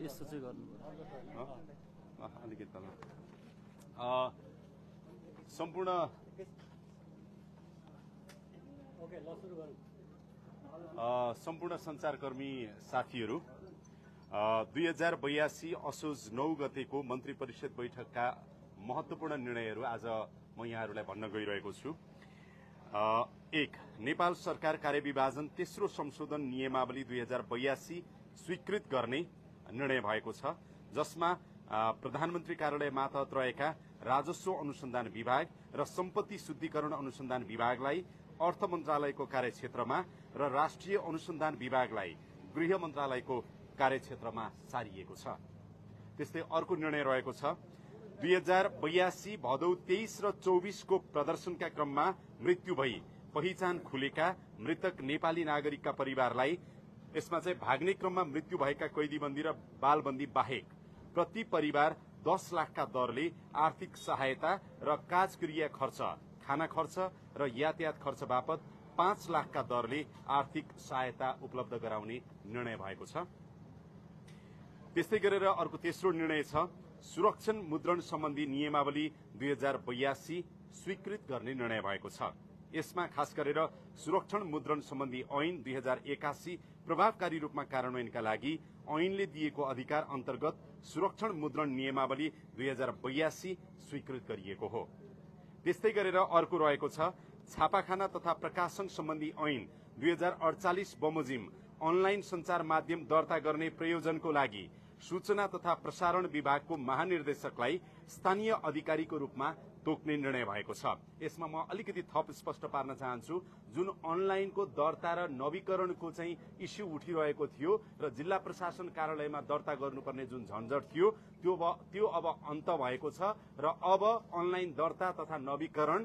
यस्तो चाहिँ गर्नु अलिकति तल सम्पूर्ण सम्पूर्ण सञ्चारकर्मी साथीहरू 2082 असोज 9 गतेको मन्त्री परिषद बैठकका महत्वपूर्ण निर्णयहरू आज म यहाँहरूलाई भन्न गइरहेको छु। 1. नेपाल सरकार कार्यविभाजन तेस्रो संशोधन नियमावली 2082 स्वीकृत गर्ने निर्णय भएको छ, जसमा प्रधानमन्त्री कार्यालय मातहत रहेका राजस्व अनुसन्धान विभाग र सम्पत्ति शुद्धिकरण अनुसन्धान विभागलाई अर्थ मन्त्रालयको कार्यक्षेत्रमा र राष्ट्रिय अनुसन्धान विभागलाई गृह मन्त्रालयको कार्यक्षेत्रमा सारिएको छ। त्यस्तै अर्को निर्णय रहेको छ 2082 भदौ 23 र 24 को प्रदर्शनका क्रममा मृत्यु भई पहिचान खुलेका मृतक नेपाली नागरिकका परिवारलाई यसमा चाहिँ भाग्ने क्रममा मृत्यु भएका कैदीबन्दी र बालबन्दी बाहेक प्रति परिवार 10 लाखका दरले आर्थिक सहायता र काजक्रिया खर्च, खाना खर्च र यातायात खर्च बापत 5 लाखका दरले आर्थिक सहायता उपलब्ध गराउने निर्णय भएको छ। त्यस्तै गरेर अर्को तेस्रो निर्णय छ सुरक्षण मुद्रण सम्बन्धी नियमावली 2082 स्वीकृत गर्ने निर्णय भएको छ। यसमा खास गरेर सुरक्षण मुद्रण सम्बन्धी ऐन 2081 प्रभावकारी रूपमा कार्यान्वयनका लागि ऐनले दिएको अधिकार अन्तर्गत सुरक्षण मुद्रण नियमावली 2082 स्वीकृत गरिएको हो। त्यस्तै गरेर अर्को रहेको छ छापाखाना तथा प्रकाशन सम्बन्धी ऐन 2048 बमोजिम अनलाइन संचार माध्यम दर्ता गर्ने प्रयोजनको लागि सूचना तथा प्रसारण विभागको महानिर्देशकलाई स्थानीय अधिकारीको रूपमा तोक्ने निर्णय भएको छ। यसमा म अलिकति थप स्पष्ट पार्न चाहन्छु, जुन अनलाइनको दर्ता र नवीकरणको चाहिँ इस्यु उठिरहेको थियो र जिल्ला प्रशासन कार्यालयमा दर्ता गर्नुपर्ने जुन झन्झट थियो त्यो अब अन्त भएको छ र अब अनलाइन दर्ता तथा नवीकरण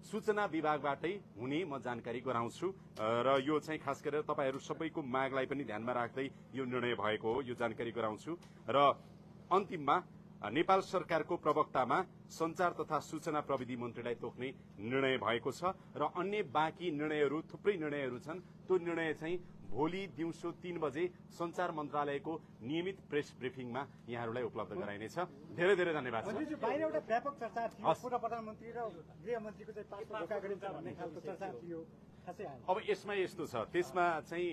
सूचना विभागबाटै हुने म जानकारी गराउँछु र यो चाहिँ खास गरेर तपाईहरू सबैको मागलाई पनि ध्यानमा राख्दै यो निर्णय भएको हो, यो जानकारी गराउँछु। र अन्तिममा नेपाल सरकारको प्रवक्तामा संचार तथा सूचना प्रविधि मन्त्रीलाई तोक्ने निर्णय भएको छ र अन्य बाँकी निर्णयहरू थुप्रै निर्णयहरू छन्। त्यो निर्णय चाहिँ भोलि दिउँसो 3 बजे संचार मन्त्रालयको नियमित प्रेस ब्रिफिङमा यहाँहरूलाई उपलब्ध गराइनेछ। धेरै धेरै धन्यवाद। बाहिर एउटा व्यापक चर्चा थियो, पूर्व प्रधानमन्त्री र गृहमन्त्रीको चाहिँ पासपोर्ट रोका गरिन्छ भन्ने खालको चर्चा थियो। अब यसमा यस्तो छ, त्यसमा चाहिँ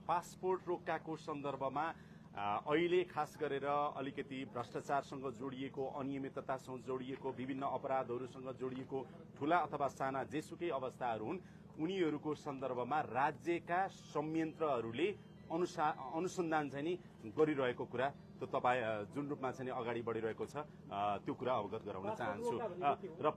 पासपोर्ट रोक्काको सन्दर्भमा अहिले खास गरेर अलिकति भ्रष्टाचारसँग जोडिएको, अनियमिततासँग जोडिएको, विभिन्न अपराधहरूसँग जोडिएको ठूला अथवा साना जेसुकै अवस्थाहरू हुन्, उनीहरूको सन्दर्भमा राज्यका संयन्त्रहरूले अनुसन्धान चाहिँ नि गरिरहेको कुरा त्यो तपाईँ जुन रूपमा चाहिँ अगाडि बढिरहेको छ त्यो कुरा अवगत गराउन चाहन्छु। र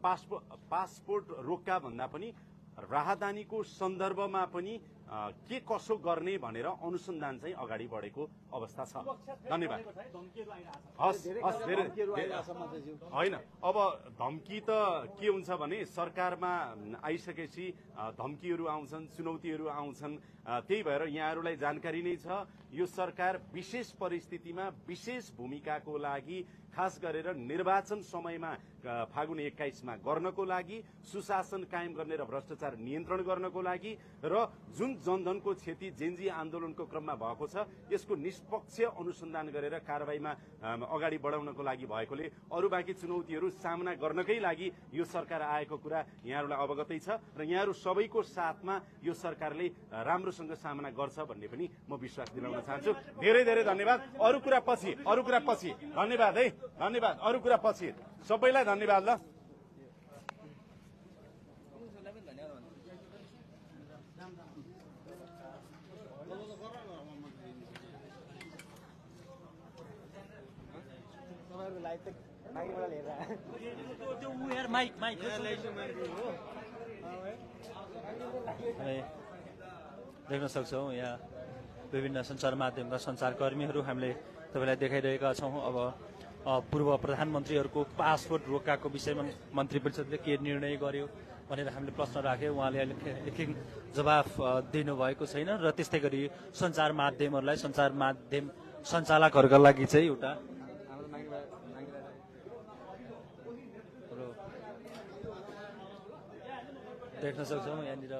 पासपोर्ट रोक्का भन्दा पनि राहदानीको सन्दर्भमा पनि के कसो गर्ने भनेर अनुसन्धान चाहिँ अगाडि बढेको अवस्था छ। धन्यवाद। होइन, अब धम्की त के हुन्छ भने सरकारमा आइसकेपछि धम्कीहरू आउँछन्, चुनौतीहरू आउँछन्। त्यही भएर यहाँहरूलाई जानकारी नै छ यो सरकार विशेष परिस्थितिमा विशेष भूमिकाको लागि खास गरेर निर्वाचन समयमा फागुन 21 मा गर्नको लागि, सुशासन कायम गर्ने र भ्रष्टाचार नियन्त्रण गर्नको लागि र जुन जनधनको क्षति जेन्जी आन्दोलनको क्रममा भएको छ यसको निष्पक्ष अनुसन्धान गरेर कारबाहीमा अगाडि बढाउनको लागि भएकोले अरू बाँकी चुनौतीहरू सामना गर्नकै लागि यो सरकार आएको कुरा यहाँहरूलाई अवगतै छ र यहाँहरू सबैको साथमा यो सरकारले राम्रोसँग सामना गर्छ भन्ने पनि म विश्वास दिलाउन चाहन्छु। धेरै धेरै धन्यवाद। अरू कुरा पछि धन्यवाद है, धन्यवाद। अरू कुरा पछि सबैलाई धन्यवाद। ल देख्न सक्छौँ यहाँ विभिन्न सञ्चार माध्यमका सञ्चारकर्मीहरू हामीले तपाईँलाई देखाइरहेका छौँ। अब पूर्व प्रधानमन्त्रीहरूको पासपोर्ट रोकाको विषयमा मन्त्री परिषदले के निर्णय गर्यो भनेर हामीले प्रश्न राख्यौँ। उहाँले अहिले जवाफ दिनुभएको छैन र त्यस्तै गरी सञ्चार माध्यमहरूलाई, सञ्चार माध्यम सञ्चालकहरूका लागि चाहिँ एउटा देख्न सक्छौँ यहाँनिर